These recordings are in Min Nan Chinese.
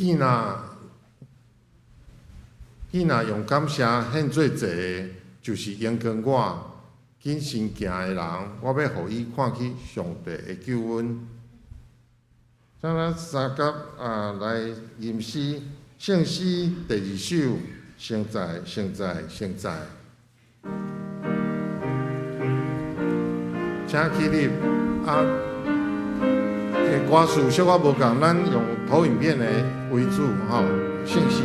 見若見若用感謝獻做祭的，就是榮光我；謹慎行的人，我欲予伊看見上帝的救恩。請咱三甲啊來吟詩，聖詩第二首，聖在，聖在，聖在。請起立啊！歌詞小可無仝，咱用投影片的為主吼，聖詩。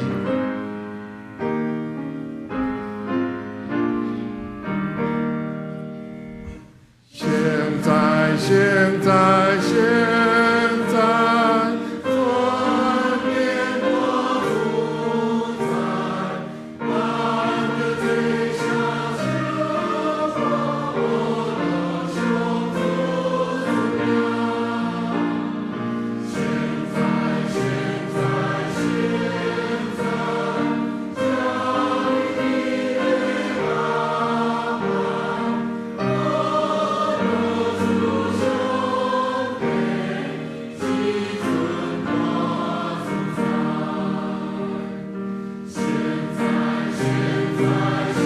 聖在，聖在，聖在，全能大主宰，萬國這下小國，上主之名。聖在，聖在，聖在，將你的阿門，主上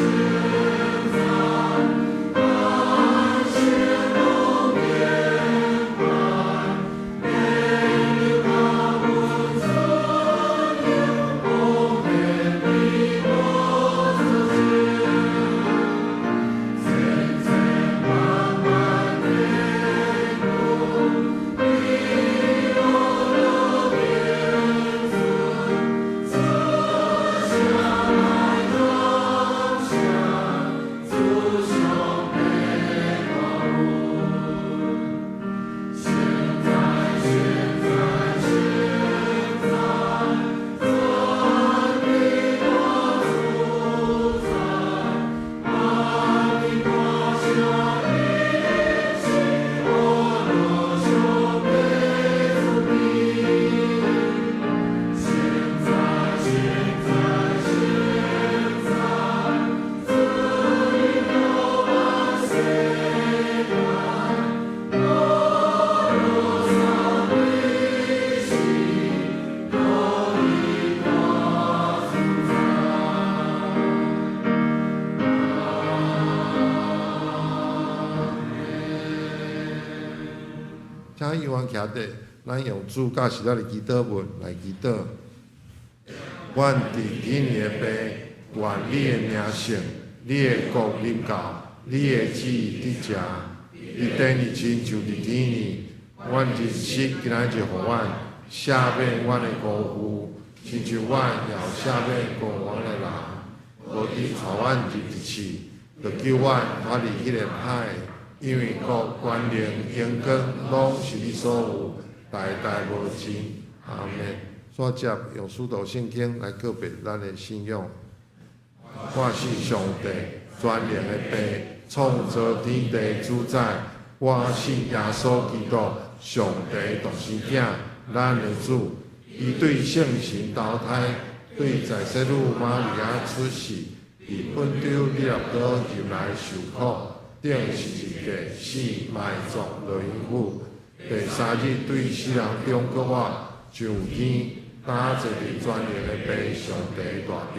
帝，至尊大主宰。聖在，聖在，聖在，萬聖攏敬拜，免憂甲阮自由，蒙免你無自由。千千萬萬的軍，你樂樂天尊，此下來感謝，主上帝大恩。聖在，聖在，聖在，全能大主宰，萬民大聲一起，阿羅上帝慈悲。聖在，聖在，聖在，自到萬世代，阿羅撒為西，羅伊大主宰。阿門。請議員徛佇，咱用主教示咱的祈禱文來祈禱。阮佇天的父，願你的名聖，你的國臨到，你的旨意得成，佇地呢親像佇天呢。阮日食今仔日予阮，赦免阮的辜負，親像阮也有赦免辜負阮的人。無得帶阮入佇試，著救阮脫離彼个歹的。因為國、權能、榮光，攏是你所有，代代無盡。阿門。煞接用使徒聖經來告白咱的信仰。我信上帝，全能的父，創造天地主宰。我信耶穌基督，上帝獨生囝，咱的主。伊對聖神投胎，對在洗女瑪利亞出世，佇本丟彼拉多入來受苦，釘十字架，死埋葬落陰府。第三日對死人中復活，上天，擔坐佇全能的父上帝大爿。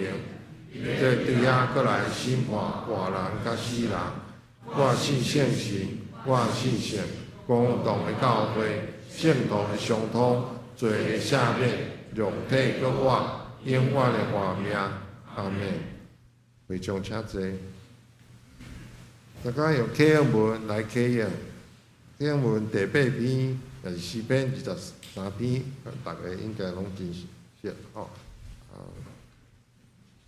這對遐閣來審判活人佮死人。我信聖神，我信聖公同的教會，聖徒的相通，罪的赦免，肉體復活，永遠的活命。阿門。會眾請坐。大家用啟應文來啟應，啟應文第八篇，也是詩篇23篇，逐家應該攏真熟吼。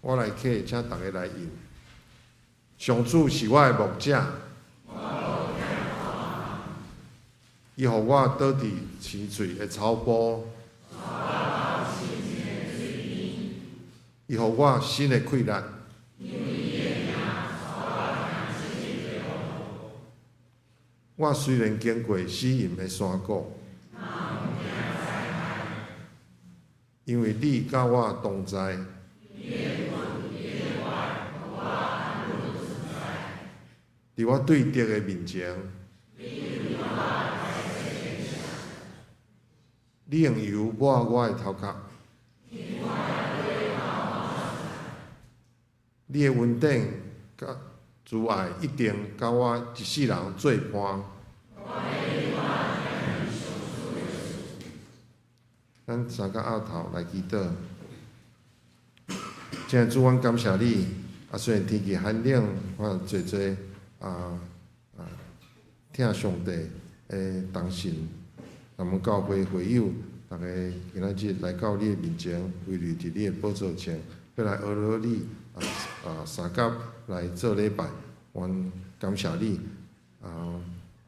我來啟，請逐家來應。上主是我的牧者，伊予我倒佇青翠的草埔，伊予我新的氣力。我雖然經過死蔭的山谷，因為你佮我同在。佇我對敵的面前，你用油抹我的頭殼。你的恩典佮慈愛一定佮我一世人做伴。咱三个峥頭來祈禱。親愛的主，阮感謝你。啊，雖然天氣寒冷，我濟濟啊啊，疼上帝的同信，咱們教會會友，逐家今仔日來到你的面前，圍聚佇你的寶座前，欲來學羅你啊啊相佮來做禮拜。阮感謝你啊，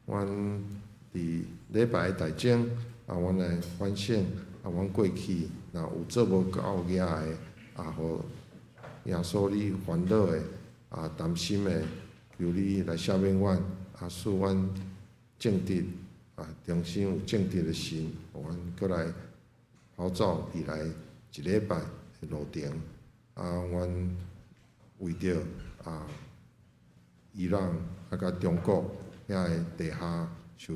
阮佇禮拜的台前啊，阮來反省啊，阮過去若有做無夠額的啊，予耶穌你煩惱的啊，擔心的，求你來赦免阮，啊，賜阮正直啊，重新有正直的心，予阮閣來跑走未來一禮拜的路程。啊，阮為著啊，伊朗啊，佮中國遐个地下受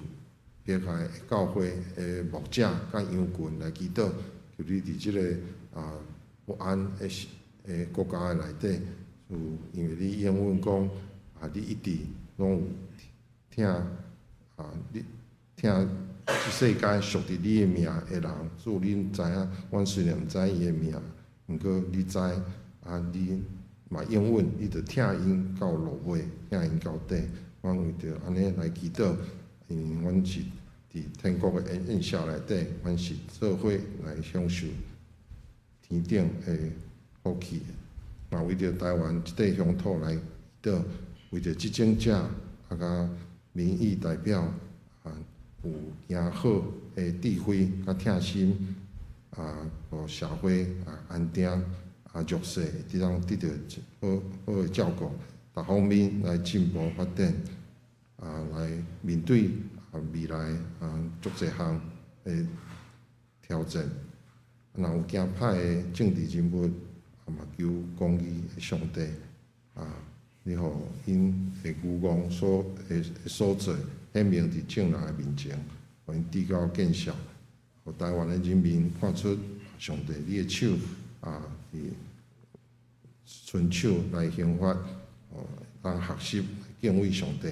迫害的教會的牧者佮羊群來祈禱，求你佇這个啊不安的的國家的內底，有因為你應允講啊，你一直攏有疼啊，你疼這世間屬佇你的名的人，主你知影，阮雖然毋知伊的名，毋過你知啊，你嘛應允，你著疼𪜶到落尾，疼𪜶到底。阮為著按呢來祈禱，因為阮是佇天國的宴席內底，阮是做伙來享受天頂的福氣。嘛為著台灣這塊鄉土來祈禱，為著執政者啊，佮民意代表啊，有良好的智慧佮疼心啊，予社會啊安定啊弱勢會當得著好好的照顧，逐方面來進步發展啊，來面對啊未來啊足濟項的挑戰。若有行歹的政治人物，啊嘛求公義的上帝啊，你予𪜶的愚戇所的所做顯明佇眾人的面前，予𪜶知到見笑，予台灣的人民看出上帝你的手啊，佇伸手來刑罰，予人學習敬畏上帝，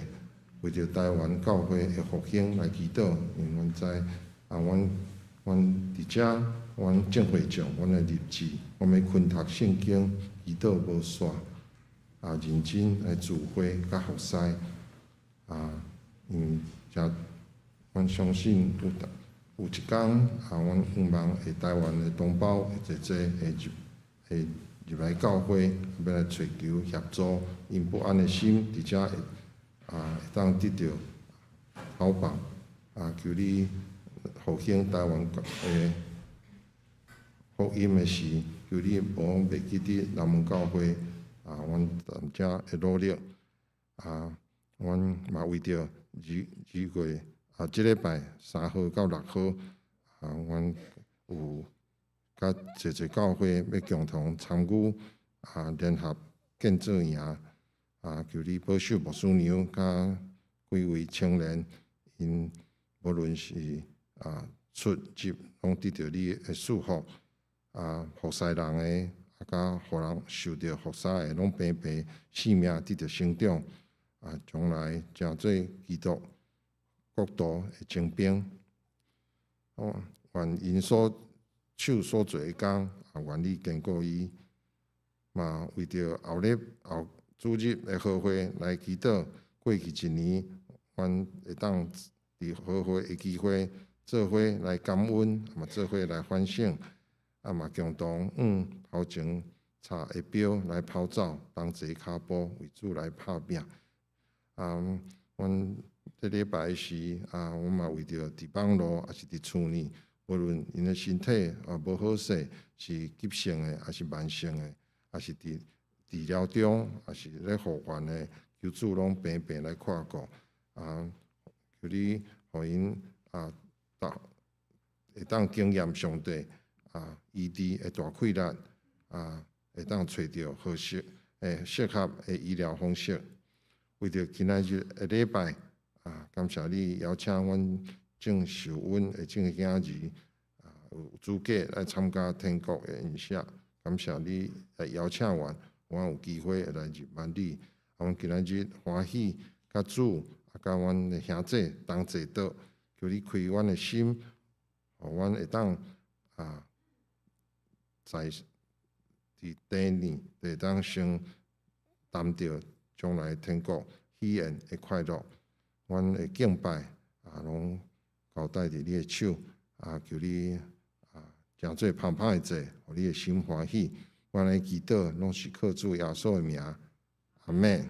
為著台灣教會的復興來祈禱，因為阮知啊，阮佇遮，阮正會長，阮來立志，阮欲勤讀聖經，祈禱無煞，啊，認真來聚會佮服侍，啊，因為誠阮相信有有一工啊，阮向望會台灣的同胞會濟濟會入會入來教會，欲來揣求協助，𪜶不安的心佇遮會啊會當得著好放，啊，求你復興台灣的福音的時，求你無袂記得南門教會啊，阮踮遮的努力啊，阮嘛為著2月啊，這禮拜3號到6號啊，阮有佮濟濟教會欲共同參與啊，聯合建造營啊，求你保守牧師娘佮幾位青年，𪜶無論是啊出入，攏得著你的祝福啊，服侍人的啊，佮予人受著服侍的，攏平平性命得著成長啊，將來成做基督國度的精兵。哦，願𪜶所手所做的工，啊，願你堅固伊，嘛為著後日後主日的和會來祈禱。過去一年，阮會當佇和會的機會，做伙來感恩，嘛做伙來反省，啊嘛共同向頭前插的標來跑走，同齊跤步為主來拍拚。啊，阮這禮拜時，啊，阮嘛為著佇網路，抑是佇厝內，無論𪜶的身體啊無好勢，是急性的，抑是慢性的，抑是佇治療中，抑是咧復原的，求主攏平平來看顧。啊，求你予𪜶啊，會當經驗上帝啊醫治的大氣力啊，會當揣著合適、會適合的醫療方式。為著今仔日的禮拜啊，感謝你邀請阮眾受恩的眾囝兒啊，有資格來參加天國的宴席。感謝你來邀請阮，阮有機會會來入瞞你。啊，阮今仔日歡喜，佮主啊，佮阮的兄弟同齊桌，求你開阮的心，予阮會當啊，在佇地呢，會當先擔著將來天國喜宴的快樂。阮的敬拜啊，攏交代佇你的手啊，求你啊，成做芳芳的祭，予你的心歡喜。阮的祈禱攏是靠主耶穌的名，阿們。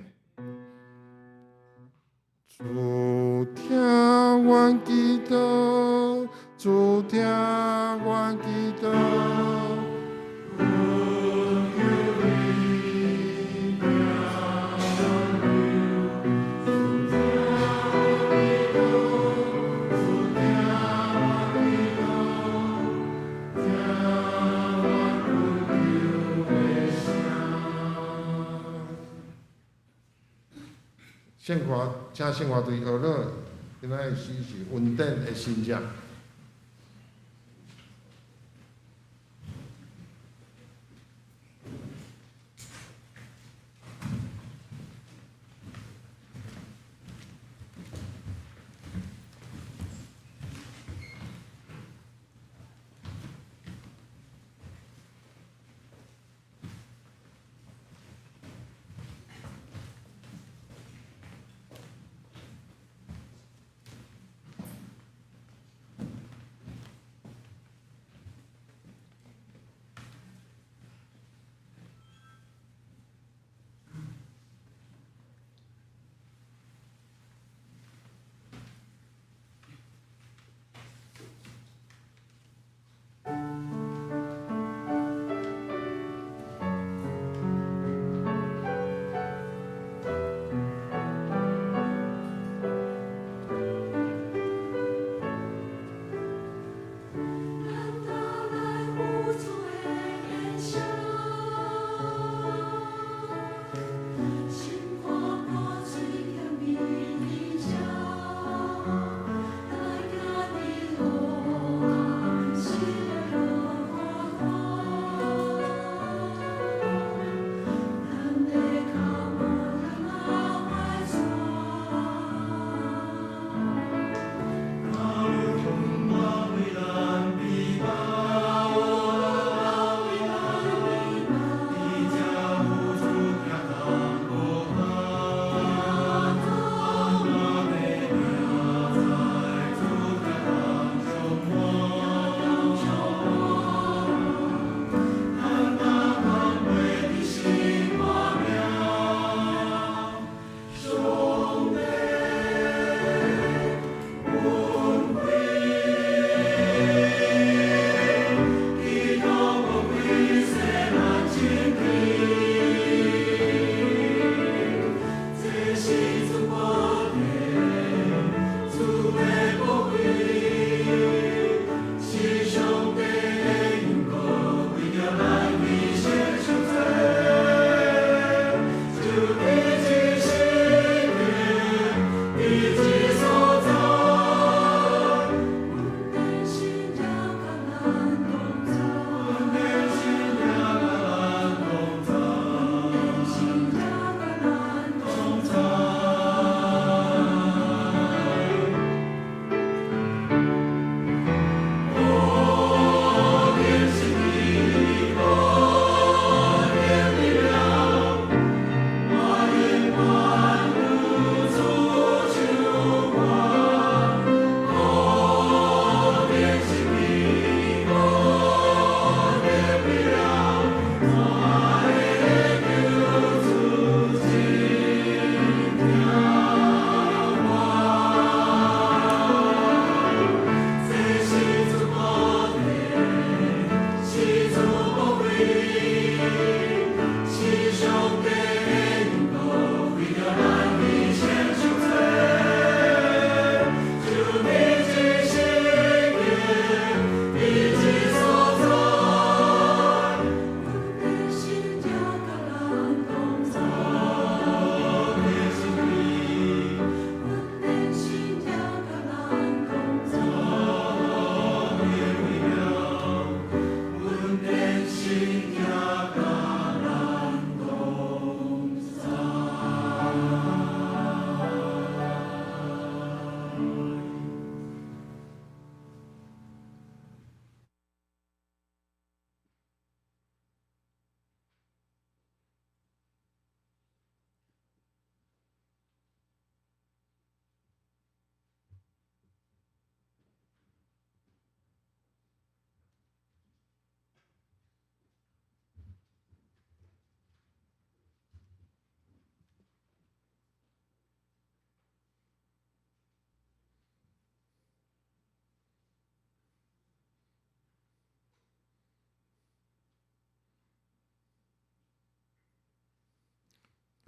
主聽阮祈禱，主聽阮祈禱。聖歌，請聖歌隊學樂，今仔日詩是恩典的新約。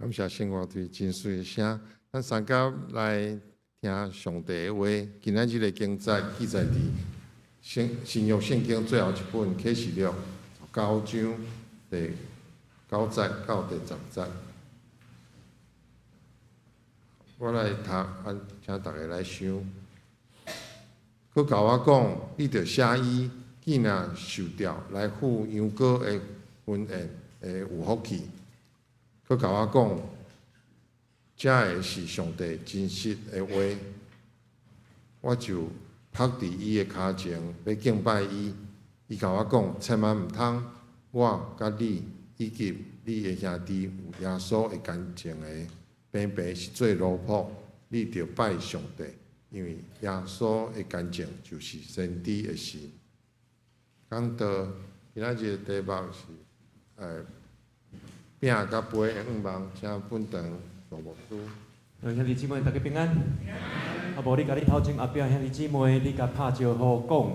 感謝聖樂隊真媠的聲，咱三甲來聽上帝的話。今仔日的經節記載佇聖新約聖經最後一本啟示錄九章第九節到第十節。我來讀，啊，請逐家來想。閣共我講，你著寫伊，見若受召來赴羊羔的婚宴的有福氣。閣共我講，這个是上帝真實的話，我就伏佇伊的跤前，欲敬拜伊。伊共我講，千萬毋通，我佮你以及你的兄弟有耶穌的堅證的，平平是做奴僕，你著拜上帝，因為耶穌的堅證就是先知的神。講到今仔日的題目是，餅佮杯的願望，請本堂羅牧師。兄弟姊妹，大家平安。啊，無你共你頭前後壁兄弟姊妹，你共拍招呼講，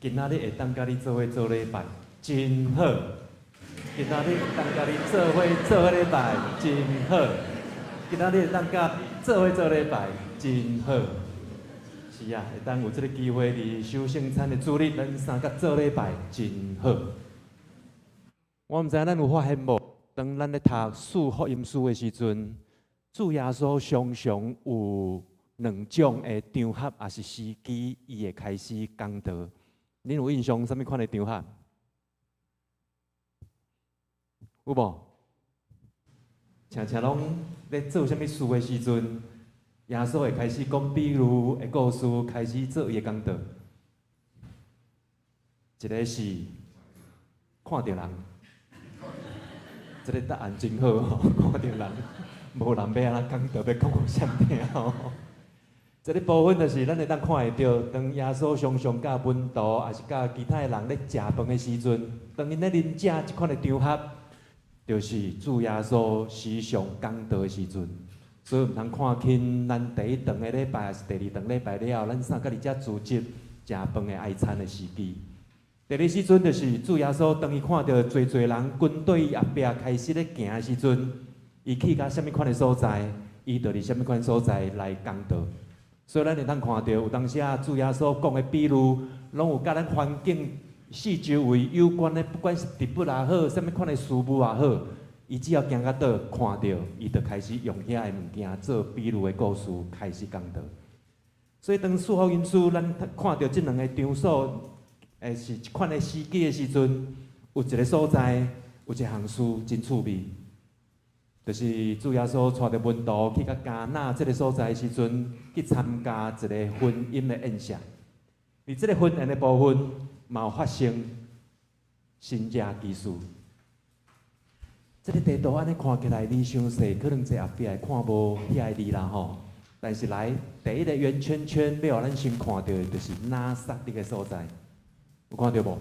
今仔日會當佮你做伙做禮拜，真好。今仔日會當佮你做伙做禮拜，真好。今仔日會當佮做伙做禮拜，真好。是啊，會當有這个機會佇守聖餐的主日，咱三佮做禮拜，真好。我毋知影咱有發現無？當咱咧讀四福音書的時陣，主耶穌常常有兩種的場合，抑是時機，伊會開始講道。恁有印象啥物款的場合？有無？常常攏咧做啥物事的時陣，耶穌會開始講比喻的故事，開始做伊的講道。一个是看著人，這个答案真好吼，看著人，無人欲按怎講道，欲講予誰聽吼。這个部分就是咱會當看會著，當耶穌常常佮門徒，抑是佮其他的人咧食飯的時陣，當𪜶咧啉食這款的場合，就是主耶穌時常講道的時陣。所以毋通看輕咱第一頓的禮拜，抑是第二頓禮拜了後，咱三個佇遮聚集食飯的愛餐的時機。第二時陣就是主耶穌當伊看著濟濟人跟綴伊後壁開始咧行的時陣，伊去到啥物款的所在，伊就佇啥物款所在來講道。所以咱會當看著有當時啊，主耶穌講的比喻，攏有佮咱環境四周圍有關的，不管是植物也好，啥物款的事物也好，伊只要行到佗看著，伊就開始用遐个物件做比喻的故事，開始講道。所以當四福音書咱看著這兩个場所，是這款的時機的時陣，有一个所在，有一項事真趣味，就是主耶穌帶著門徒去到迦拿這个所在的時陣，去參加一个婚姻的宴席。佇這个婚宴的部分，嘛有發生神蹟奇事。這个地圖按呢看起來，離傷細，可能這後壁會看無遐个字啦吼。但是來第一个圓圈圈，欲予咱先看著的，就是拿撒勒的所在，有看著無？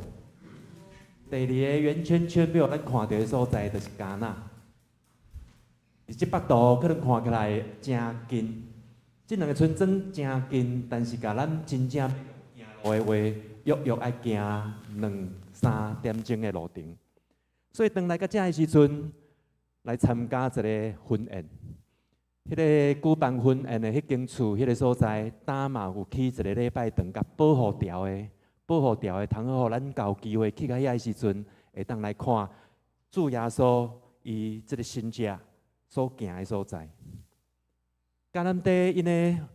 第二个圓圈圈，欲予咱看著的所在，就是迦拿。佇這幅圖可能看起來誠近，這兩个村莊誠近，但是共咱真正行路的話，約約愛行兩三點鐘的路程。所以當來到遮的時陣，來參加一个婚宴。彼个舉辦婚宴的彼間厝，彼个所在，當嘛有起一个禮拜堂，共保護牢的，保護牢的，通好予咱有機會去到遐的時陣，會當來看主耶穌伊這个神蹟所行的所在。迦南地𪜶的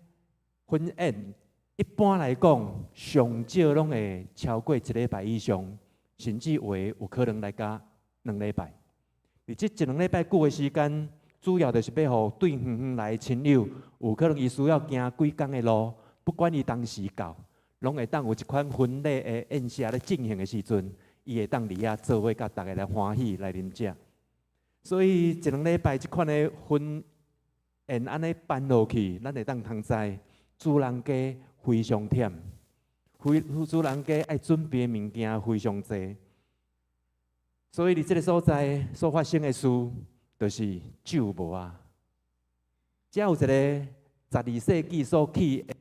婚宴，一般來講，上少攏會超過一禮拜以上，甚至有的有可能來到兩禮拜。佇這一兩禮拜久的時間，主要就是欲予對遠遠來的親友，有可能伊需要行幾工的路，不管伊當時到，攏會當有一款婚禮的宴席咧進行的時陣，伊會當佇遐做伙佮逐家來歡喜來啉食。所以一兩禮拜這款的婚宴按呢辦落去，咱會當通知主人家非常忝，非主人家愛準備的物件非常濟。所以佇這个所在所發生的事，就是酒無啊。遮有一个12世紀所起的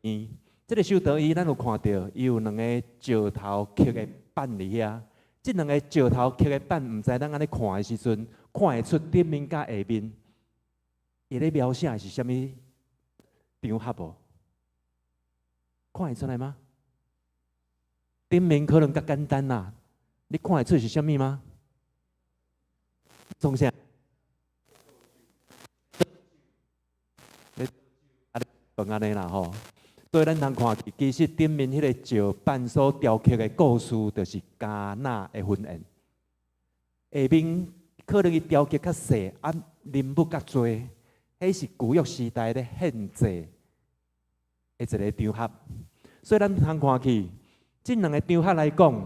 院，這个修道院咱有看著，伊有兩个石頭刻的板佇遐。這兩个石頭刻的板，毋知咱按呢看的時陣，看會出頂面佮下面。伊咧描寫的是啥物場合無？看會出來嗎？頂面可能較簡單啦，你看會出是啥物嗎？創啥？你啊，問按呢啦吼。所以咱通看去，其實頂面彼個石板所雕刻的故事，就是迦拿的婚宴。下面可能伊雕刻較細，啊人物較濟，彼是舊約時代咧獻祭的一個場合。所以咱通看去，這兩個場合來講，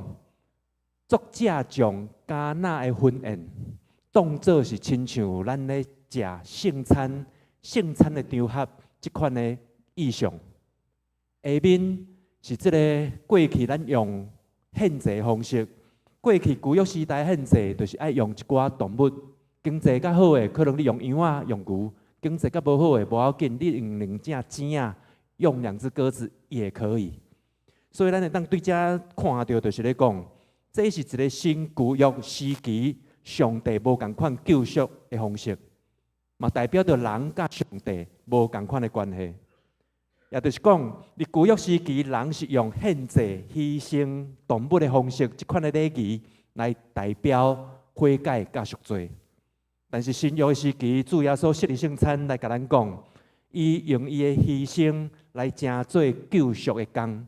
作者將迦拿的婚宴當做是親像咱咧食聖餐、聖餐的場合這款的意象。下面是這个過去咱用獻祭的方式，過去舊約時代獻祭就是愛用一寡動物，經濟較好的可能你用羊仔、用牛；經濟較無好的無要緊，你用兩隻雞仔，用兩隻鴿子也可以。所以咱會當對這看著，就是咧講，這是一个新舊約時期上帝無仝款救贖的方式，嘛代表著人佮上帝無仝款的關係。也就是講，佇舊約時期，人是用獻祭、犧牲動物的方式，這款的禮儀來代表悔改佮贖罪。但是新約時期，主耶穌設立聖餐來共咱講，伊用伊的犧牲來成做救贖的工，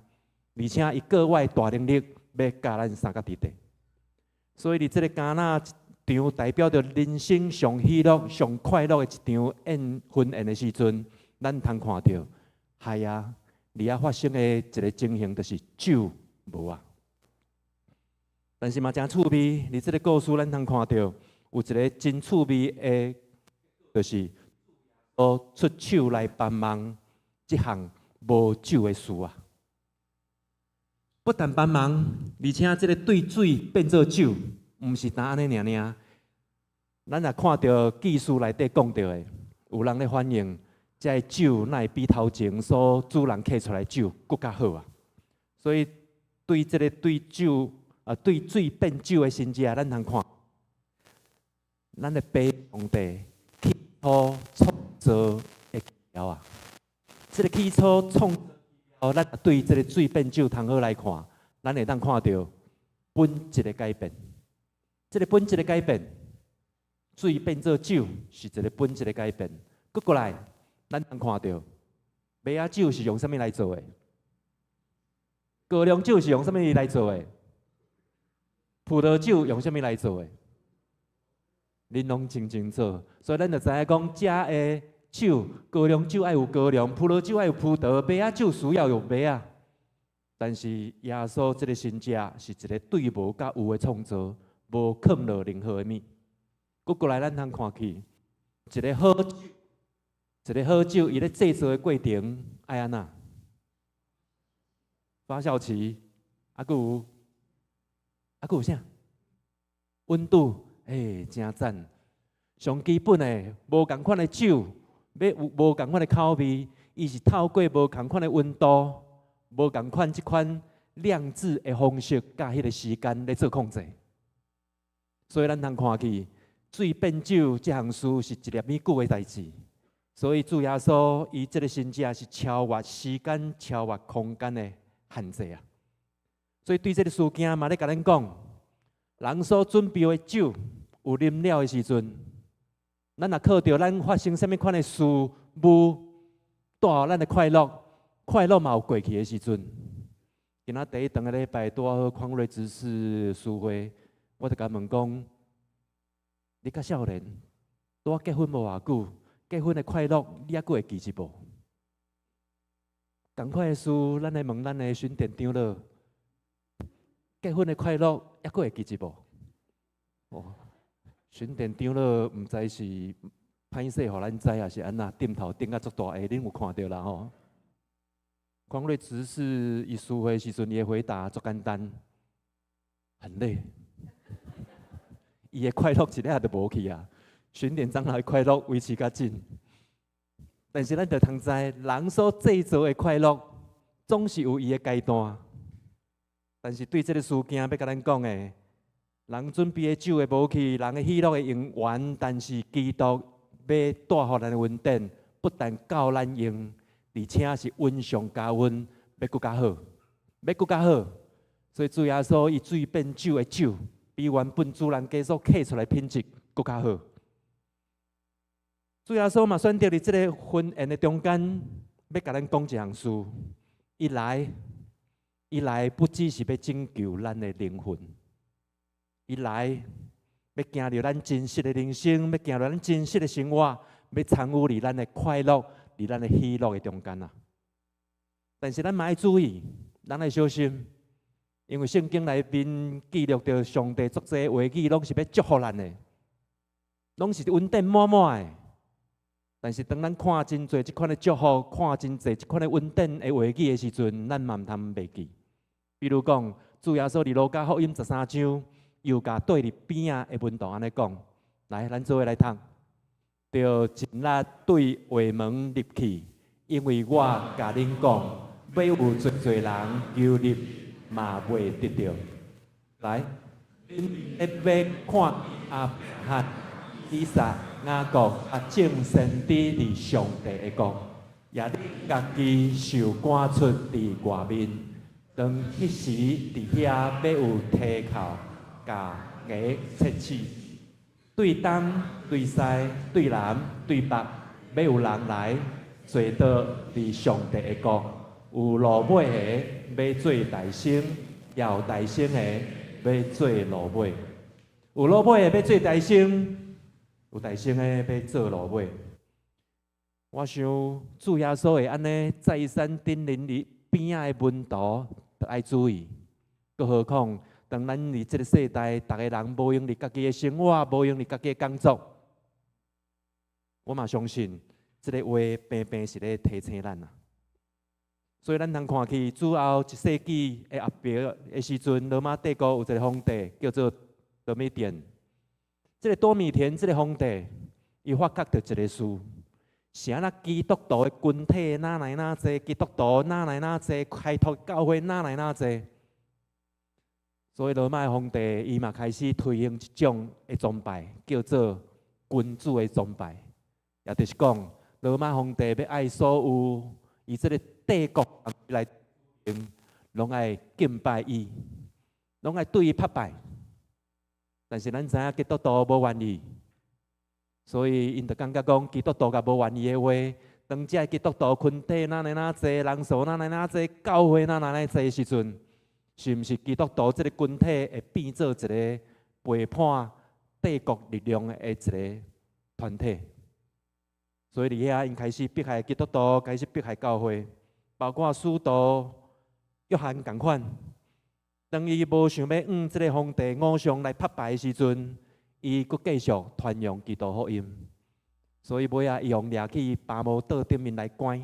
而且伊格外大能力欲佮咱相佮佇底。所以佇這个迦拿場代表著人生上喜樂、上快樂的一場宴婚宴的時陣，咱通看著。係啊，佇遐發生的一个情形就是酒無啊。但是嘛誠趣味，佇這个故事咱通看著有一个真趣味的，就是哦出手來幫忙這項無酒的事啊。不但幫忙，而且這个對水變做酒，毋是單按呢爾爾。咱若看著記事內底講著的，有人咧反映，這个酒若會比頭前所主人客出來酒閣較好啊！所以對這个對酒啊，對水變酒的神跡啊，咱通看，咱的爸上帝起初創造的奇妙啊！這个起初創造，咱對這个水變酒通好來看，咱會當看著本質的改變。這个本質的改變，水變做酒是一个本質的改變。閣過來，咱通看著麥仔酒是用啥物來做的？高粱酒是用啥物來做的？葡萄酒用啥物來做的？恁攏真清楚，所以咱就知影講，遮的酒，高粱酒愛有高粱，葡萄酒愛有葡萄，麥仔酒需要有麥仔。但是耶穌這个神跡是一个對無佮有的創造，無囥落任何的物。閣過來，咱通看去，一个好酒，一个好酒，伊咧製造的過程愛按怎？發酵期，啊，閣有，啊，閣有啥？溫度，欸，誠讚。上基本的，無仝款的酒，欲有無仝款的口味，伊是透過無仝款的溫度，無仝款這款釀製的方式，佮彼个時間咧做控制。所以咱通看去，水變酒這項事是一粒米久的代誌。所以主耶穌伊這个神跡是超越時間、超越空間的限制啊！所以對這个事件嘛咧共咱講，人所準備的酒有啉了的時陣，咱若靠著咱發生啥物款的事物帶予咱的快樂，快樂嘛有過去的時陣。今仔第一頓个禮拜拄好匡瑞執事聚會，我就共問講：你較少年，拄仔結婚無偌久，結婚的快樂你猶閣會記得無？仝款的事，咱來問咱的巡典長老，結婚的快樂猶閣會記得無？哦，巡典長老毋知是歹勢予咱知，抑是按怎點頭點甲足大下，恁有看著啦吼？匡瑞執事伊聚會時陣，伊的回答足簡單，很累。伊的快樂一下就無去啊！巡典長老的快樂維持較緊，但是咱著通知，人所製造的快樂總是有伊的階段。但是對這个事件欲共咱講的，人準備的酒會無去，人的喜樂會用完，但是基督欲帶予咱的恩典，不但夠咱用，而且是恩上加恩，欲閣較好，欲閣較好。所以主耶穌伊水變酒的酒，比原本主人家所客出來品質閣較好。主耶穌嘛選擇佇這个婚宴的中間，欲共咱講一項事。伊來，伊來不只是欲拯救咱的靈魂，伊來欲行入咱真實的人生，欲行入咱真實的生活，欲參與佇咱的快樂、佇咱的喜樂的中間啊。但是咱嘛愛注意，咱愛小心，因為聖經內面記錄著上帝足濟話語，攏是欲祝福咱的，攏是恩典滿滿的。但是當咱看真濟這款的祝福，看真濟這款的恩典的話語的時陣，咱嘛毋通袂記。比如講，主耶穌佇路加福音13章，又共綴佇邊仔的門徒按呢講，來，咱做伙來讀，著盡力對畫門入去，因為我共恁講，欲有濟濟人求入嘛袂得著。來，恁欲看亞伯拉罕、以撒、雅各佮眾先知佇上帝的國，也恁家己受趕出佇外面。當彼時佇遐欲有啼哭、共牙切齒，對東、對西、對南、對北，欲有人來坐倒佇上帝的國。有落尾的欲做大先，也有大先的欲做落尾。有落尾的欲做大先，有大先的欲做落尾。我想主耶穌會按呢再三叮嚀伊邊仔的門徒，著愛注意。閣何況，當咱佇這个世代，逐个人無閒佇家己的生活，無閒佇家己的工作，我嘛相信，這个話平平是咧提醒咱啊。所以咱通看去，主後一世紀的後壁的時陣，羅馬帝國有一个皇帝叫做多米田。這个多米田這个皇帝，伊發覺著一个事，是按怎基督徒的群體哪來哪濟，基督徒哪來哪濟，開拓教會哪來哪濟。所以羅馬的皇帝伊嘛開始推行一種的崇拜，叫做君主的崇拜，也就是講，羅馬皇帝欲愛所有伊這个帝國來，攏愛敬拜伊，攏愛對伊膜拜。但是咱知影基督徒無願意，所以𪜶就感覺講基督徒若無願意的話，當這基督徒群體哪來哪濟，人數哪來哪濟，教會哪來哪濟的時陣，是毋是基督徒這个群體會變做一个背叛帝國力量的一个團體？所以佇遐𪜶開始迫害基督徒，開始迫害教會，包括使徒約翰仝款。當伊無想欲向這个皇帝偶像來膜拜的時陣，伊閣繼續傳揚基督福音。所以尾仔伊予掠去巴摩島頂面來關。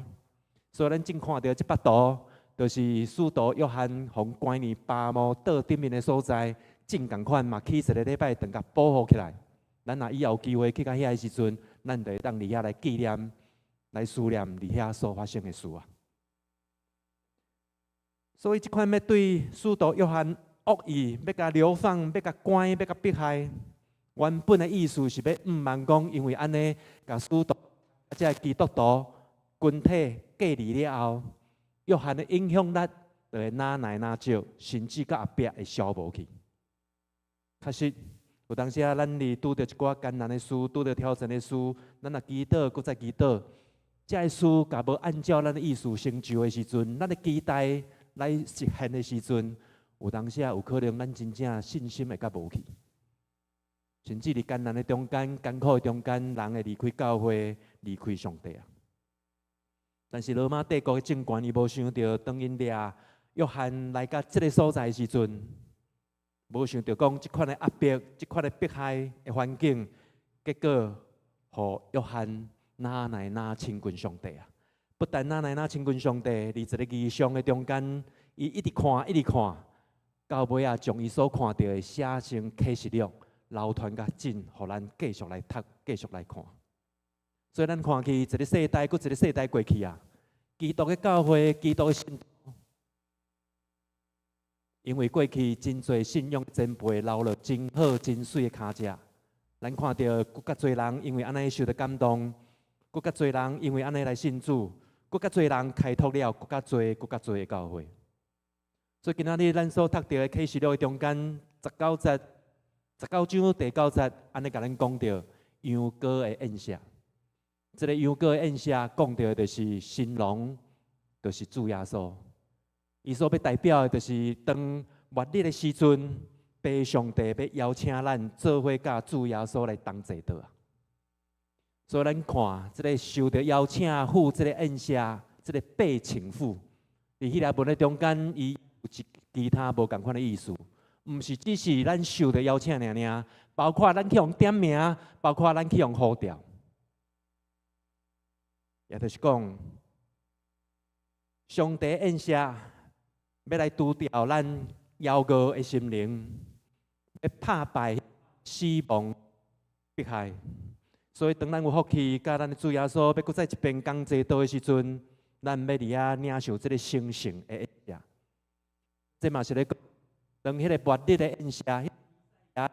所以咱正看著這幅圖，就是使徒約翰予關佇巴摩島頂面的所在，正仝款嘛去一个禮拜，轉共保護起來。咱若以後有機會去到遐的時陣，咱就會當佇遐來紀念、來思念佇遐所發生的事啊。所以這款欲對使徒約翰惡意，欲共流放，欲共關，欲共迫害，原本的意思是欲毋茫講，因為按呢，共使徒這个基督徒群體隔離了後，約翰的影響力就會愈來愈少，甚至到後壁會消無去。確實，有當時啊，咱佇拄著一寡艱難的事，拄著挑戰的事，咱若祈禱，閣再祈禱，這个事若無按照咱的意思成就的時陣，咱的期待來實現的時陣，有當時啊，有可能咱真正信心會較無去，甚至佇艱難的中間、艱苦的中間，人會離開教會，離開上帝啊。但是羅馬帝國的政權，伊無想著，當𪜶掠約翰來到這个所在的時陣，無想著講這款的壓迫、這款的迫害的環境，結果予約翰愈來愈親近上帝啊！不但愈來愈親近上帝，佇一个異象的中間，伊一直看，一直看，到尾仔將伊所看著的寫成啟示錄，流傳較進，予咱繼續來讀，繼續來看。所以咱看去一个世代，閣一个世代過去啊，基督的教會，基督的信徒，因為過去真濟信仰前輩留落真好真媠的跤跡，咱看著閣較濟人因為按呢受著感動，閣較濟人因為按呢來信主，閣較濟人開拓了閣較濟、閣較濟的教會。所以今仔日咱所讀著的啟示錄的中間十九節、19章第9節，按呢共咱講著羊羔的宴席。這个羊羔的宴席講著的就是新郎，就是主耶穌。伊所欲代表的，就是當末日的時陣，父上帝欲邀請咱做伙佮主耶穌來同坐桌啊。所以咱看，這个受著邀請赴這个宴席，這个被請赴，佇希臘文的中間，伊有一其他無仝款的意思，毋是只是咱受著邀請爾爾，包括咱去予點名，包括咱去予呼召，也就是講，上帝宴席欲來除掉咱驕傲的心靈，欲拍敗死亡迫害。所以當咱有福氣，佮咱的主耶穌欲閣再一遍仝坐桌的時陣，咱欲佇遐領受這个神聖的宴席。這嘛是咧講，當彼个末日的宴席，咱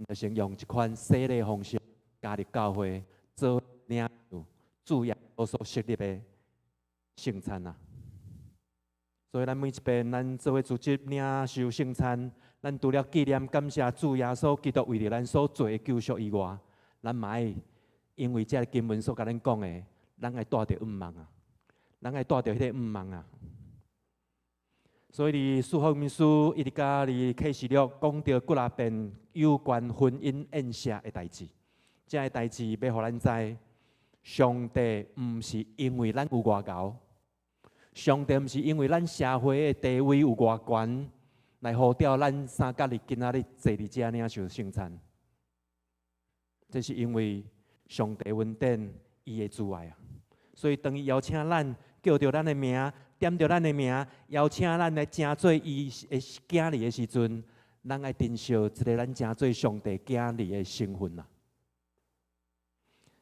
就先用這款洗禮方式加入教會，做領受主耶穌所設立的聖餐啊。所以咱每一遍咱做伙組織領受聖餐，咱除了紀念感謝主耶穌基督為著咱所做的救贖以外，咱嘛愛因為這个經文所共咱講的，咱愛帶著向望啊，咱愛帶著彼个向望啊。所以佇四福音書一直到佇啟示錄講著幾若遍有關婚姻宴席的代誌，這个代誌欲予咱知，上帝毋是因為咱有偌𠢕，上帝毋是因為咱社會的地位有偌懸，來呼召咱三角日今仔日坐佇遮領受聖餐。這是因為上帝恩典，伊的慈愛啊。所以當伊邀請咱，叫著咱的名，點著咱的名，邀請咱來成做伊的囝兒的時陣，咱愛珍惜這个咱成做上帝囝兒的身份啊。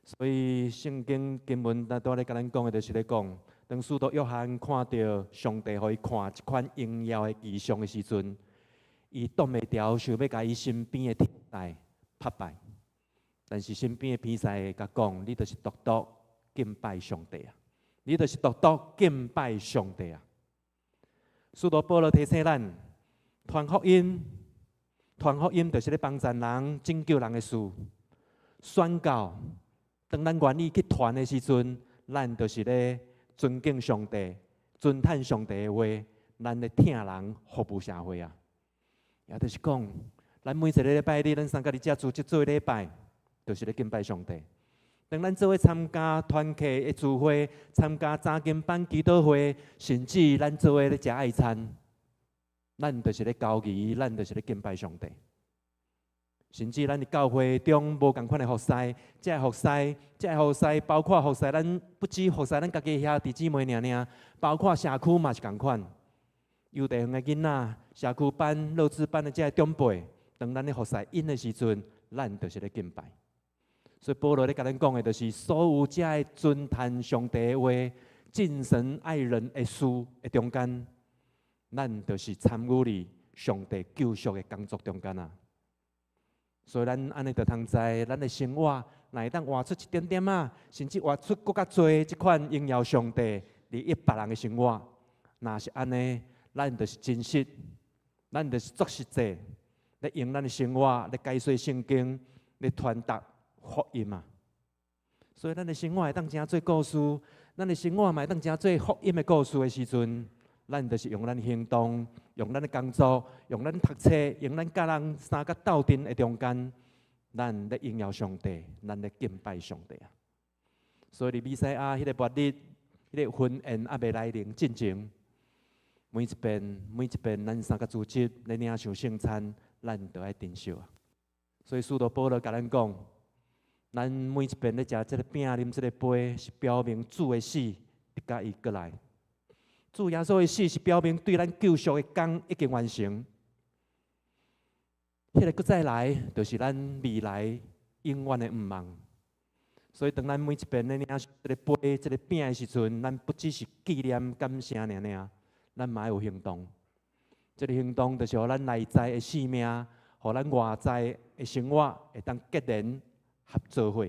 所以聖經經文咱拄仔咧共咱講的，就是咧講，當使徒約翰看著上帝予伊看這款榮耀的異象的時陣，伊擋袂牢，想欲共伊身邊的天使拍拜，但是身邊的天使共講：你就是獨獨敬拜上帝啊！你就是獨獨敬拜上帝啊！使徒保羅提醒咱，傳福音，傳福音就是咧幫贊人、拯救人的事。宣教，當咱願意去傳的時陣，咱就是咧尊敬上帝、尊嘆上帝的話，咱咧疼人、服務社會啊！也就是講，咱每一个禮拜日，咱三個佇遮組織做禮拜，就是咧敬拜上帝。當咱做伙參加團契的聚會，參加查經班祈禱會，甚至咱做伙咧食愛餐，咱就是咧交誼，咱就是咧敬拜上帝。甚至咱佇教會中無仝款的服侍，這个服侍，這个服侍，包括服侍咱不止服侍咱家己兄弟姊妹爾爾，包括社區嘛是仝款。幼稚園的囡仔、社區班、樂智班的這个長輩，當咱咧服侍𪜶的時陣，咱就是咧敬拜。所以保羅咧共咱講的，就是所有這个尊嘆上帝的話、敬神愛人的事的中間，咱就是參與佇上帝救贖的工作中間啊。所以咱按呢就通知，咱的生活若會當活出一點點仔，甚至活出閣較濟這款榮耀上帝、利益別人的生活。若是按呢，咱就是真實，咱就是足實際，咧用咱的生活咧解說聖經，咧傳達福音啊。所以咱的生活會當成做故事，咱的生活嘛會當成做福音的故事的時陣，咱就是用咱行動，用咱的工作，用咱讀冊，用咱佮人相佮鬥陣的中間，咱咧榮耀上帝，咱咧敬拜上帝啊！所以佇彌賽亞彼个末日，彼个婚宴猶未來臨進前，每一遍每一遍，咱三個組織咧領受聖餐，咱都愛珍惜啊！所以使徒保羅共咱講，咱每一遍咧食這个餅、啉這个杯，是表明主的死，直到伊閣來。主耶穌的死是表明對咱救贖的工已經完成。彼个閣再來，就是咱未來永遠的向望。所以，當咱每一遍咧領受這个杯、這个餅的時陣，咱不只是紀念感謝爾爾，咱嘛愛有行動。這个行動就是予咱內在的生命，予咱外在的生活會當結連合做伙。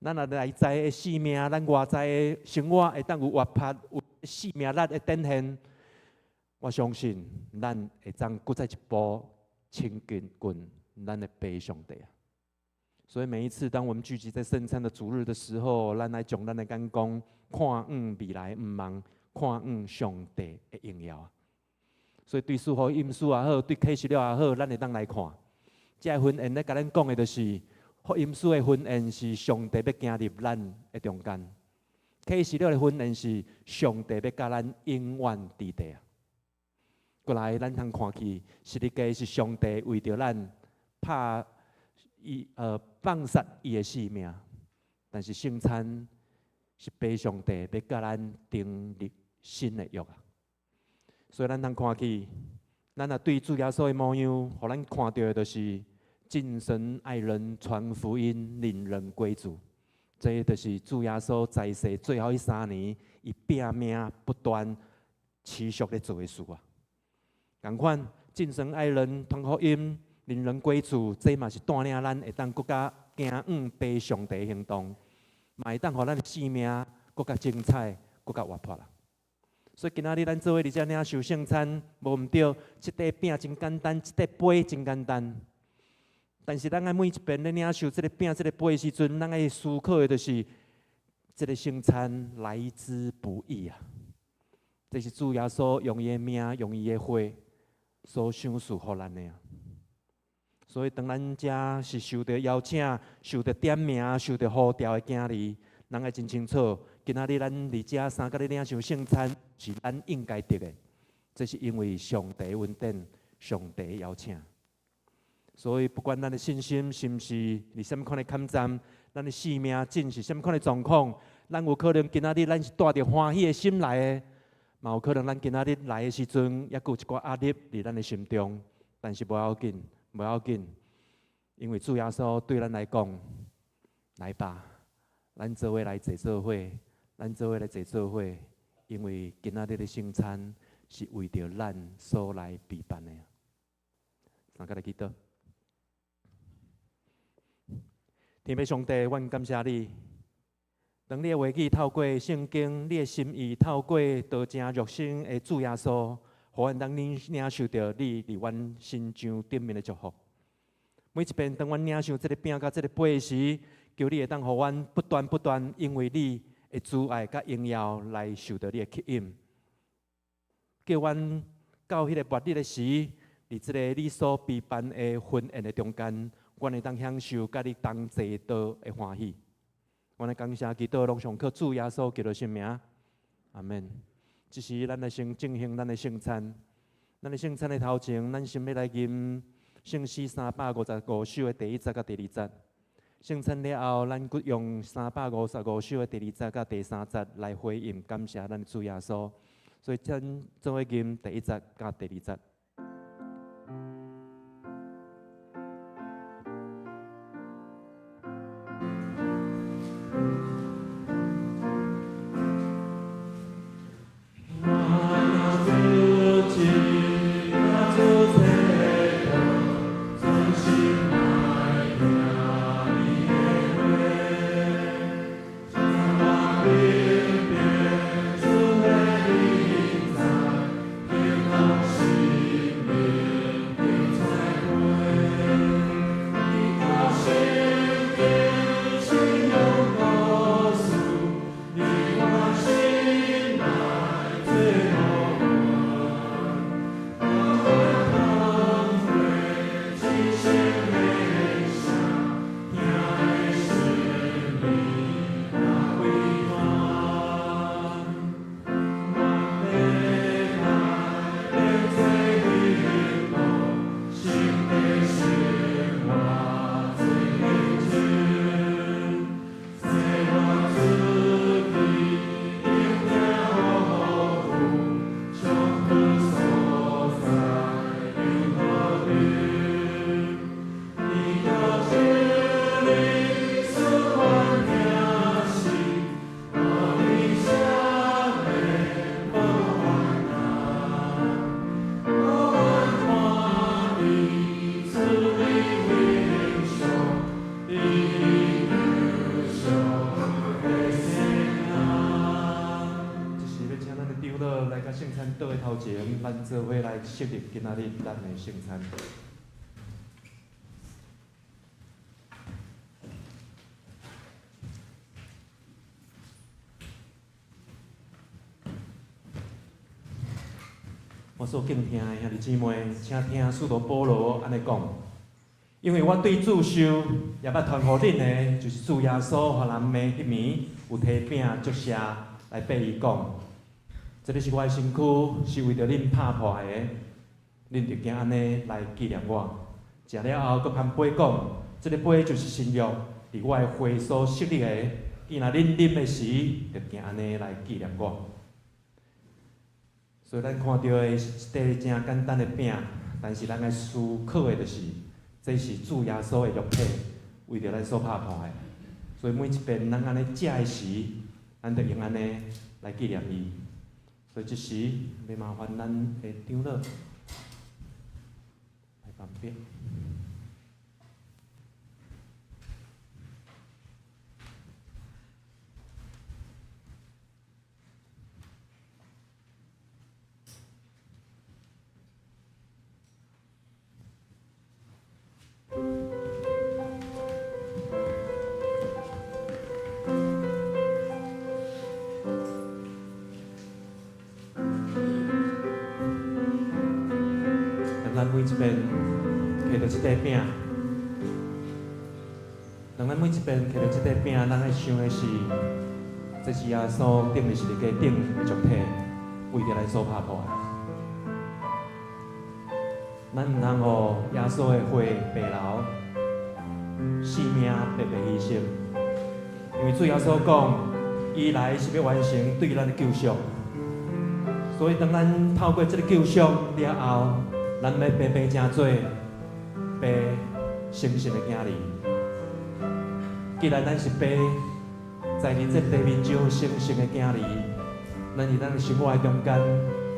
咱若內在的生命，咱外在的生活會當有活潑、有生命力的展現。我相信咱會當閣再一步親近近咱的父上帝啊！所以每一次當我們聚集在聖餐的主日的時候，咱來將咱的眼光看向未來，毋茫看向上帝的榮耀。所以對四福音書也好，對啟示錄也好，咱會當來看。這个婚宴咧，共咱講的就是福音書的婚宴是上帝欲行入咱的中間，啟示錄的婚宴是上帝欲佮咱永遠佇地啊。過來，咱通看去，十字架是上帝為著咱拍伊放殺伊的性命，但是聖餐是父上帝欲佮咱訂立新的約啊。所以咱通看去，咱若對主耶穌的模樣，予咱看著的就是盡神愛人傳福音，領人歸主。這就是主耶穌在世最後彼3年，伊拼命不斷持續咧做的事啊。仝款，盡神愛人傳福音，領人歸主，這嘛是帶領咱會當閣較行向父上帝行動，嘛會當予咱的生命閣較精彩，閣較活潑啦。所以今仔日咱做伙佇遮領受聖餐，無毋對，這塊餅真簡單，這塊杯真簡單。但是咱愛每一遍咧領受這个餅、這个杯的時陣，咱愛思考的就是這个聖餐來之不易啊！這是主耶穌用伊的命、用伊的血所賞賜予咱的啊！所以當咱遮是受著邀請、受著點名、受著呼召的囝兒，咱愛真清楚，今仔日咱佇遮三佮咧領受聖餐，是咱應該得的。這是因為上帝恩典、上帝邀請。所以不管咱的信心是毋是佇啥物款的坎站，咱的生命進是啥物款的狀況，咱有可能今仔日咱是帶著歡喜的心來的，嘛有可能咱今仔日來的時陣，猶閣有一寡壓力佇咱的心中。但是無要緊，無要緊，因為主耶穌對咱來講，來吧，咱做伙來坐做伙，咱做伙來坐做伙，因為今仔日的聖餐是為著咱所來備辦的。三佮來祈禱。天父上帝，阮感謝你。當你的話語透過聖經，你的心意透過道成肉身的主耶穌，予阮當領受著你佇阮身上頂面的祝福。每一遍當阮領受這个餅佮這个杯時，求你會當予阮不斷不斷，因為你的慈愛佮榮耀來受著你的吸引，叫阮到彼个末日的時，佇這个你所備辦的婚宴的中間，阮會當享受佮你同齊桌的歡喜。阮來感謝祈禱，攏上靠主耶穌基督聖名，阿門。這時，咱來先進行咱的聖餐。咱的聖餐的頭前，咱先欲來吟聖詩355首的第一節佮第二節。聖餐了後，咱閣用355首的第二節佮第三節來回應感謝咱的主耶穌。所以，咱做伙吟第一節佮第二節。我前，咱做伙來設立今仔日咱的聖餐。我所敬聽的兄弟姊妹，請聽使徒保羅按呢講：因為我對主受，也捌傳予恁的，就是主耶穌予人的彼暝，有提餅祝謝來擘伊講：這个是我的身軀，是為著恁拍破的，恁著行按呢來紀念我。食了後，閣捧杯講：這个杯就是新約，佇我的血所設立的。既然恁啉的時，著行按呢來紀念我。所以咱看著的是一塊誠簡單的餅，但是咱愛思考的就是，這是主耶穌的肉體，為著咱所拍破的。所以每一遍咱按呢食的時，咱就用按呢來紀念伊。所以這時欲麻煩咱的長老來旁邊。咱每一遍摕著這塊餅，當咱每一遍摕著這塊餅，咱愛想的是，這是耶穌釘佇十字架頂的肉體，為著咱所拍破的。咱毋通予耶穌的血白流，性命白白犧牲。因為主耶穌講，伊來是欲完成對咱的救贖。所以當咱透過這个救贖了後，咱欲白白成做父成聖的囝兒。既然咱是父，在佇這地面上成聖的囝兒，咱佇咱的生活的中間，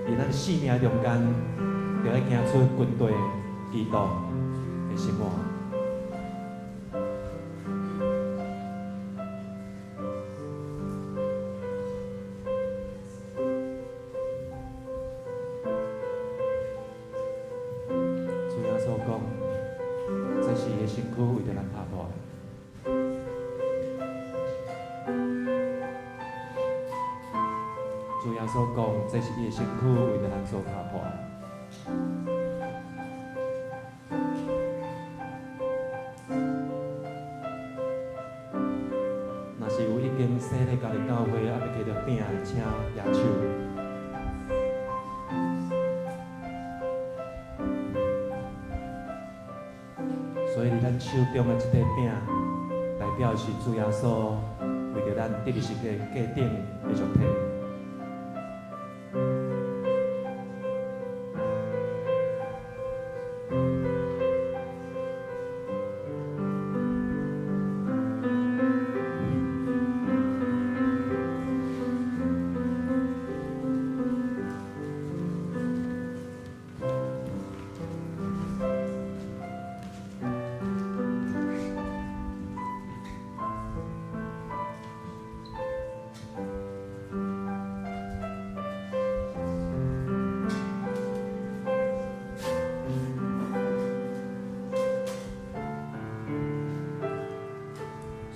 佇咱的生命的中間，就愛行出軍隊基督的生活。主耶穌講，這是伊的身軀為著咱拍破的。主耶穌講，這是伊的身軀為著咱所拍破的。若是有已經洗禮家己教會，猶未摕著餅的，請舉手。所以，佇咱手中的這塊餅，代表是主耶穌為著咱釘佇十字架頂的肉體。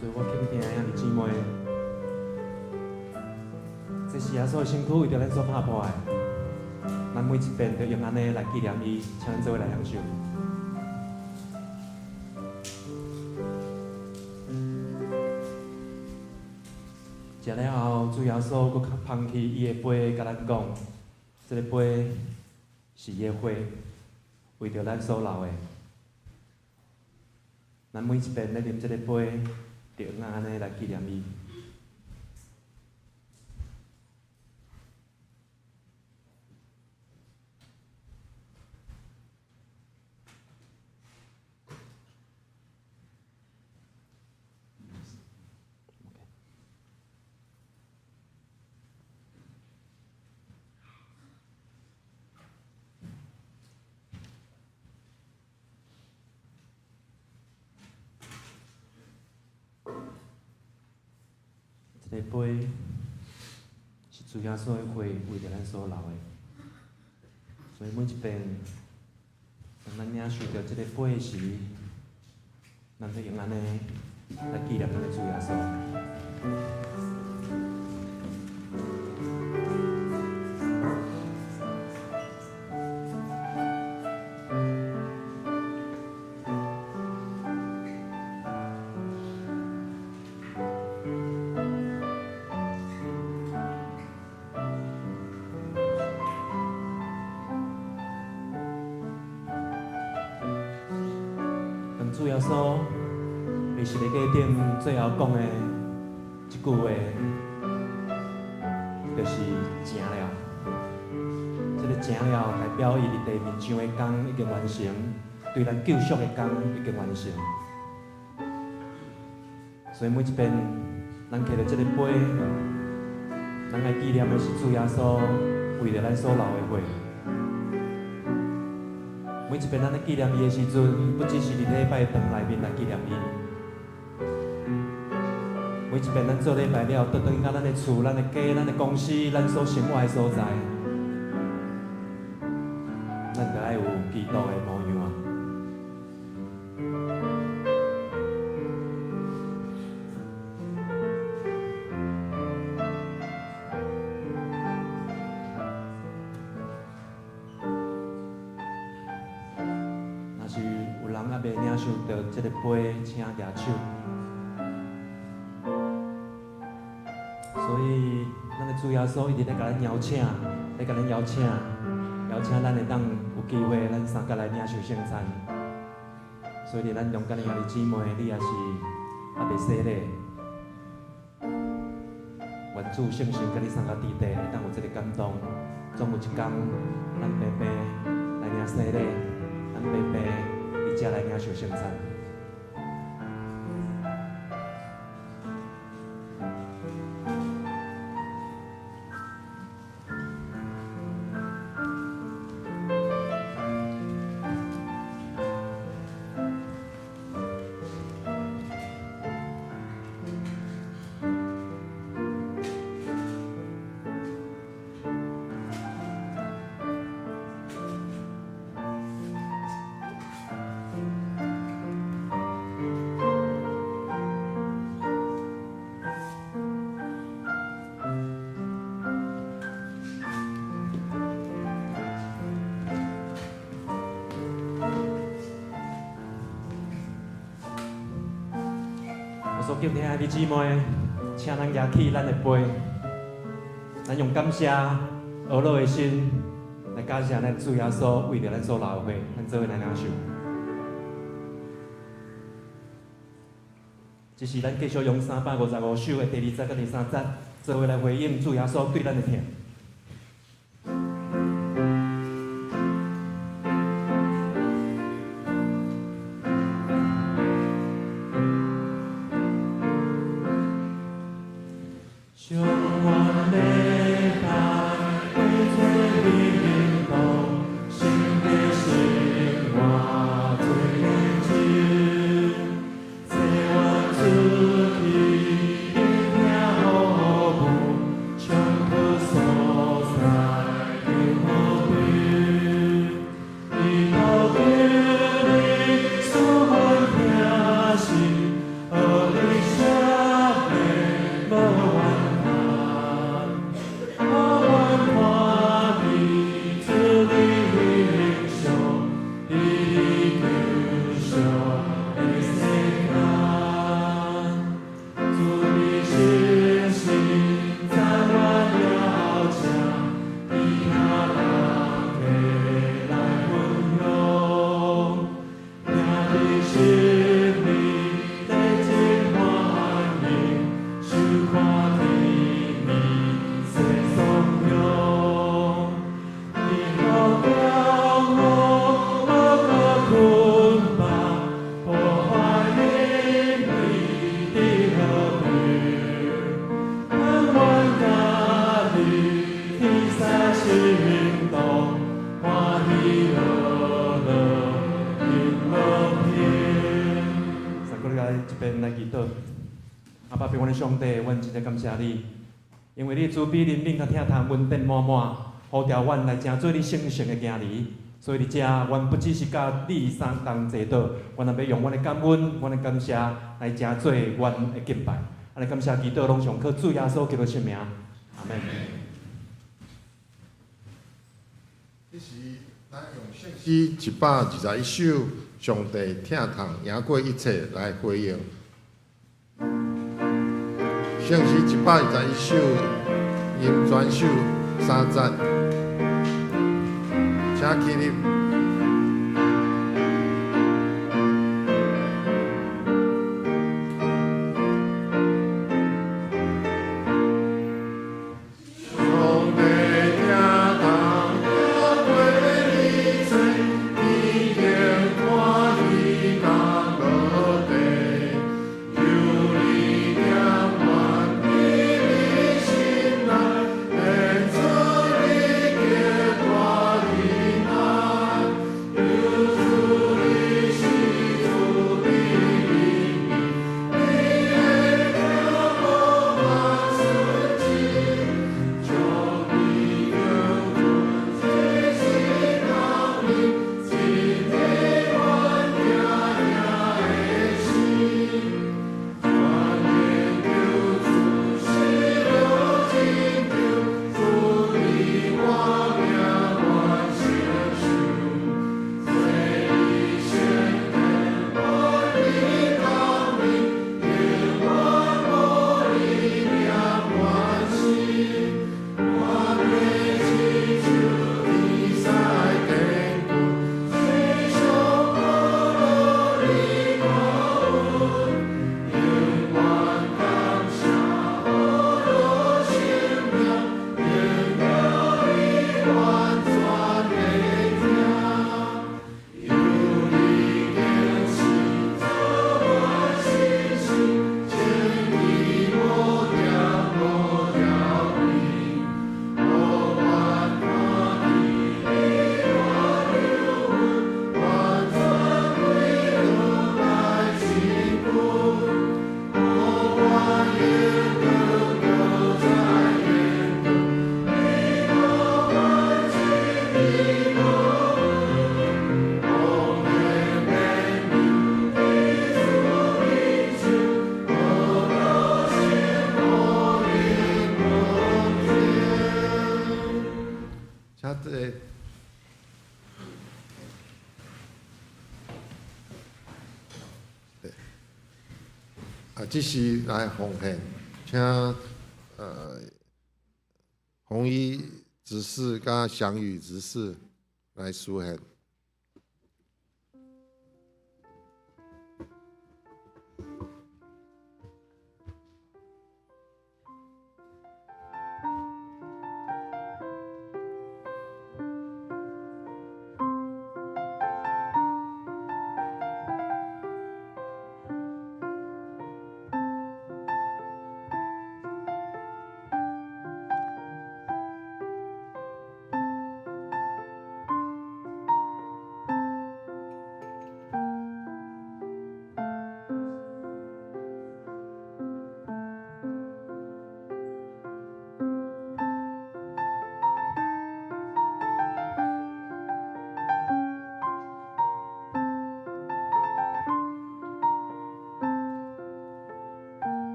所以我敬聽兄弟姊妹，這是耶穌的身軀為著咱所拍破的，咱每一遍都用按呢來紀念伊，請咱做伙來享受。食了後，主耶穌閣捧起伊的杯，共咱講：這个杯是伊的血，為著咱所流的。咱每一遍咧啉這个杯，就用按呢來紀念伊。這个杯是主耶穌的血，為著咱所流的。所以每一遍，當咱領受著這个杯時，咱就用按呢來紀念咱的主耶穌。主耶穌佇十字架頂最後講的一句話，就是成了。這个成了代表伊佇地面上的工已經完成，對咱救贖的工已經完成。所以每一遍咱提著這个杯，咱愛紀念的是主耶穌為著咱所流的血。每一遍咱咧紀念伊的時陣，不只是佇禮拜堂內面來紀念伊。每一遍咱做禮拜了，倒轉去到咱的厝、咱的家、咱的公司、咱所生活的所在，咱就愛有基督的模樣啊！若是有人猶未領受著這个杯，請舉手。所以，咱的主耶穌一直咧共咱邀請，咧共咱邀請，邀請咱會當有機會，咱三個來領受聖餐。所以，佇咱中間的兄弟姊妹，你也是猶未洗禮，願主聖神佮你三個弟弟會當有這个感動，總有一天，咱平平來領洗禮，咱平平佇遮來領受聖餐。我所敬聽的姊妹，請咱舉起咱的杯，咱用感謝、呵樂的心來感謝咱主耶穌為著咱所流的血，咱做伙來領受。這是咱繼續用355首的第二節佮第三節，做伙來回應主耶穌對咱的疼。上懸禮拜，花做運動，新的生活做練習，祭願出去，聆聽服務，衝去所在求和平，伊都求你賜阮疼惜，予你赦免無怨嘆，予阮看你主的形象，佇你救贖的世間，主的信心讚我了請，其他人客來分享，兄弟心裡熱情歡迎，收看天美世颂揚。你予叫我無閣捆綁，破壞靈裡的和平，盼望佮你天使行動，歡喜樂樂永樂平。三個來這邊來祈禱，阿爸平安的上帝，阮真正感謝你，因為你慈悲憐憫佮疼痛，恩典滿滿，呼召阮來成做你聖城的囝兒。所以佇遮，阮不只是佮你相同坐倒，阮也欲用阮的感恩、阮的感謝來成做阮的敬拜。按呢感謝祈禱，攏上靠主耶穌基督聖名，阿門。這時，咱用聖詩121首，上帝疼痛贏過一切來回應。聖詩121首，音全首三節，請起立。上帝疼痛贏過一切，天頂歡喜甲落地，求你點阮秘密心內，顯出你極大仁愛，求主你賜慈悲憐憫，你的疼無法盡盡，將你救阮這世當面，真的阮疼疼的心。願研究主喜樂拯救，主你我命願承受，這一生天願你光明，永遠無你念願死，我欲親像天使天軍，世上無你顧問，永遠感謝無生命，榮耀你完全的疼。求你堅持做阮信心，前去無點無調變，予阮看見你大救恩，完全歸轉來親近，予阮永遠閣再延長，你無完全的顧問，奉獻免你主面前，無有心無靈無天。請這個啊，這時來奉獻，請紅衣執事佮祥宇執事來司獻。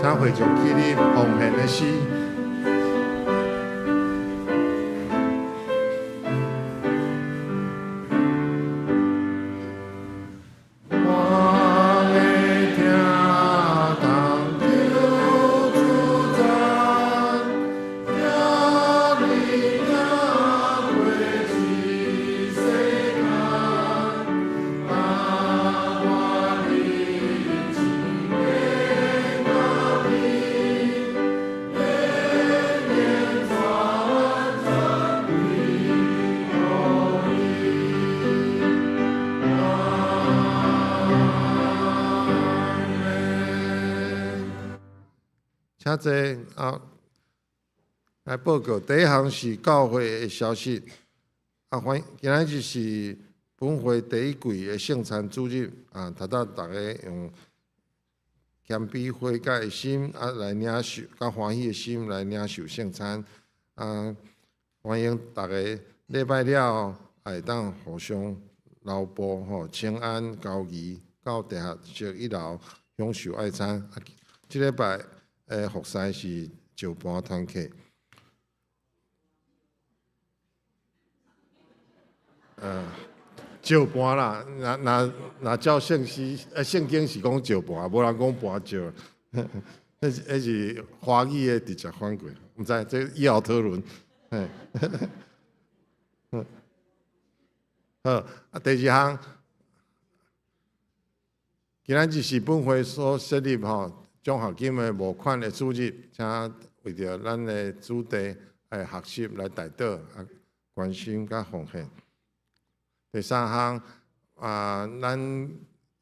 請會眾起立奉獻的詩。我的疼痛求主赞，疼你赢過這世間，甘願你情的高明，的請坐啊，來報告。第一項是教會的消息，啊，歡今仔日是本會第一季的聖餐主日，啊，頭拄逐家用謙卑悔改的心啊來領受，佮歡喜的心來領受聖餐，啊，歡迎逐家禮拜了後會當互相留步吼，請安交誼到地下室一樓享受愛餐。啊，這禮拜的服侍是石盤團契。石盤啦，若若若照聖詩，聖經是講石盤，無人講盤石。彼是彼是華語的直接翻過，毋知這以後討論。嘿，好，啊，第二項，今仔日是本會所設立吼獎學金的募款的主日，請為著咱的子弟的學習來代禱啊，關心佮奉獻。第三項啊，咱1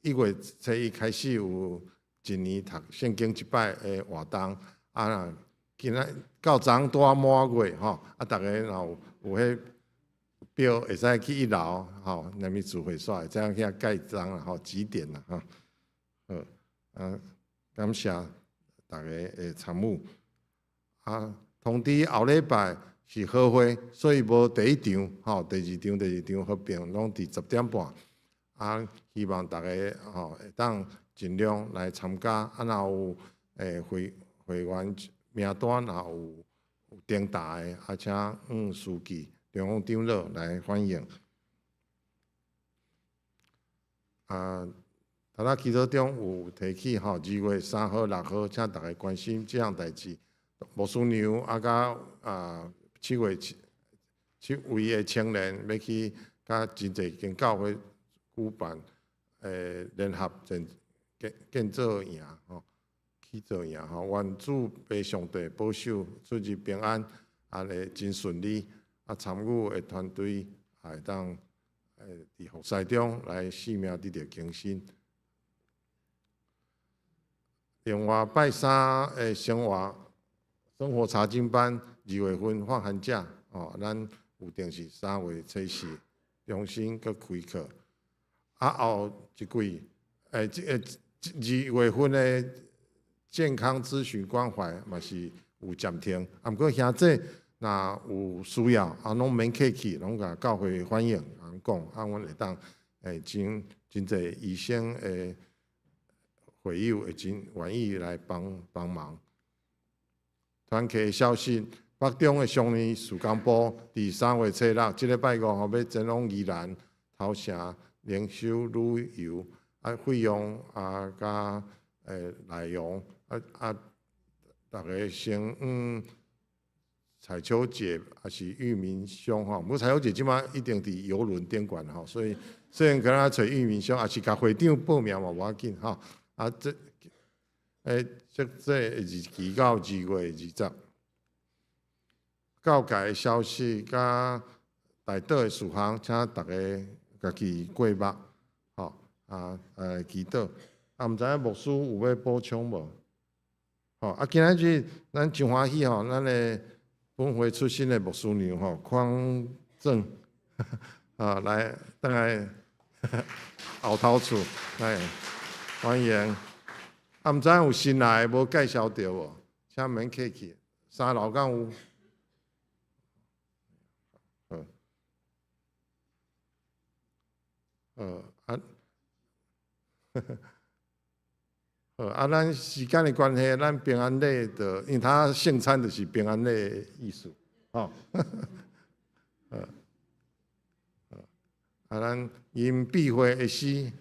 月初1開始有一年讀聖經一擺的活動，啊，今仔到昨昏拄仔滿月吼，啊，逐家若有彼表會使去一樓吼，啥物聚會所會使去遐蓋章啦吼，集點啦吼。好，啊，感謝逐家的參與。啊，通知後禮拜是合會，所以無第一場吼，第二場、第二場合併攏佇10點半。啊，希望逐家吼會當盡量來參加。啊，若有會會員名單，若有有登台的，啊，請向書記、中央長老來反映。啊，頭仔祈禱中有提起吼，2月3號、6號，請逐家關心這項代誌。牧師娘啊，佮啊七月七七位的青年欲去佮真濟間教會舉辦聯合建建建造營吼，去做營吼，願主父上帝保守出入平安，啊會真順利，啊參與的團隊也會當佇服侍中來生命得著更新。另外拜三的生活查經班2月份放寒假，哦，咱有定是3月初4重新閣開課。啊，後一季，這個2月份的健康諮詢關懷嘛是有暫停，啊，毋過兄弟若有需要，啊，攏免客氣，攏共教會反映，通講，啊，阮會當真真濟醫生的會友會真願意來幫幫忙。團契消息，北中的少年事工部佇3月初6，這禮拜五吼欲前往宜蘭頭城靈修旅遊，啊費用啊佮內容啊啊，逐家先往彩秋姐抑是玉明兄吼，毋過彩秋姐這擺一定佇郵輪頂懸吼，所以雖然可能揣玉明兄，抑是共會長報名嘛無要緊吼，啊這。這這日期到2月20。教界的消息佮代禱的事項，請逐家家己過目，吼啊祈禱。啊，毋知影牧師有欲補充無？吼啊，今仔日咱真歡喜吼，咱的本會出身的牧師娘吼，匡正啊來轉來後頭厝來歡迎。啊，毋知影有新來的無介紹著無？請免客氣。三樓敢有？好，啊，好啊，咱時間的關係，咱平安禮就，因為他聖餐就是平安禮的意思，吼。好，啊，咱吟庇會的詩。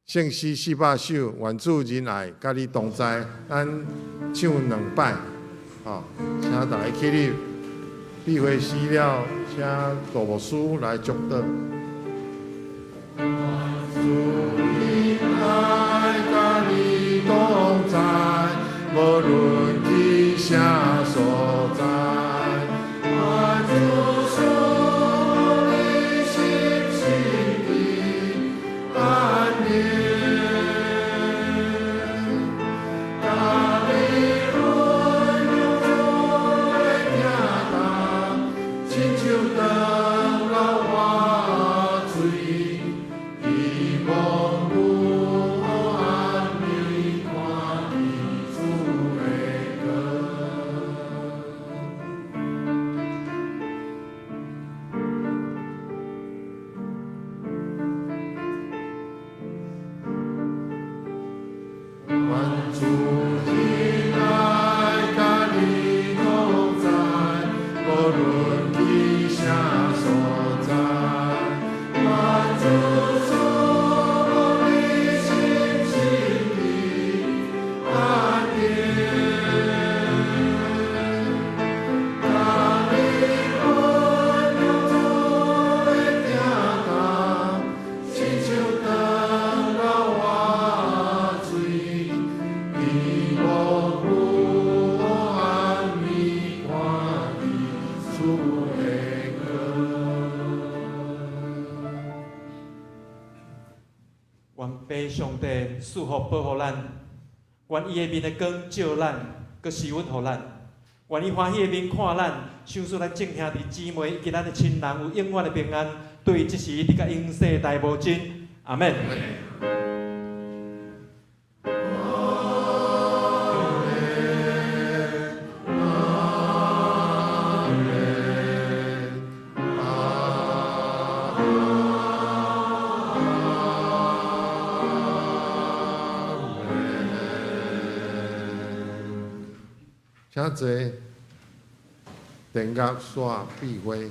聖詩400首，願主仁愛佮你同在。咱唱兩擺，吼，請大家起立。庇會詩了，請杜牧師來祝禱。願主仁愛佮你同在，無論去啥所在。願主賜你心心的安寧，佮你上帝賜福保護咱，願伊的面的光照咱，閣施恩予咱。願伊歡喜的面看咱，賞賜咱眾兄弟姊妹以及咱的親人有永遠的平安，對這時直到永世代無盡。阿們。請坐，電樂煞閉會。